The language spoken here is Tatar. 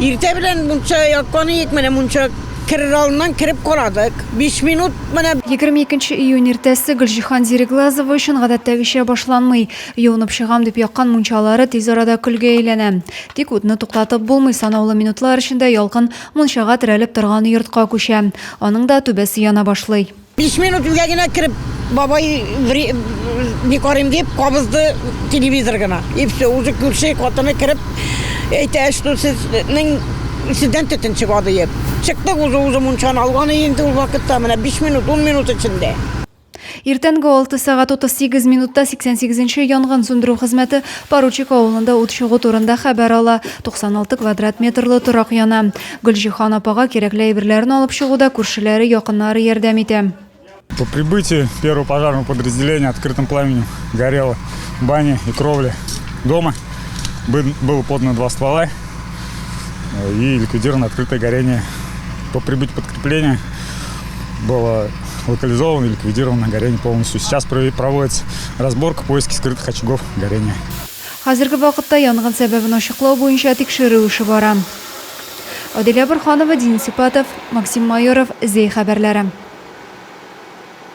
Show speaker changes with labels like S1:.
S1: Иртә белән мунча яккан идек, менә мунча керер алдыннан кереп карадык. 5 минут менә.
S2: 22 нче июнь иртәсе Гөлҗиһан Зиреглазова өчен гадәттәгечә башланмый. Юынып чыгам дип яккан мунчалары тиз арада көлгә әйләнә. Тик утны туктатып булмый, санаулы минутлар эчендә ялкын мунчага терәлеп торган йортка күчә. Аның да түбәсе яна башлый.
S1: Биш минут өйгә генә кереп, бабай ни карыйм дип кабызды телевизор гына. И все, уже күрше хатыны кереп әйтә, что сезнең сездән төтен чыга диеп. Чыктык уже, уже мунчаны алган инде ул вакытта, менә 5 минут, 10 минут эчендә.
S2: Иртәнге 6 сәгать 38 минутта 88 нче янгын сүндерү хезмәте Поручик авылында ут чыгу турында хәбәр ала. 96 квадрат метрлы торак яна. Гөлҗиһан апага кирәкле әйберләрен алып чыгуда күршеләре, якыннары ярдәм итә.
S3: По прибытии первого пожарного подразделения открытым пламенем горела баня и кровля дома. Было подано два ствола и ликвидировано открытое горение. По прибытию подкрепления было локализовано и ликвидировано горение полностью. Сейчас проводится разборка, поиски скрытых очагов горения.
S2: Хәзерге вакытта янгын сәбәбен ачыклау буенча тикшерү эше бара. Аделя Борһанова, Денис Ипатов, Максим Майоров, Зәй хәбәрләре.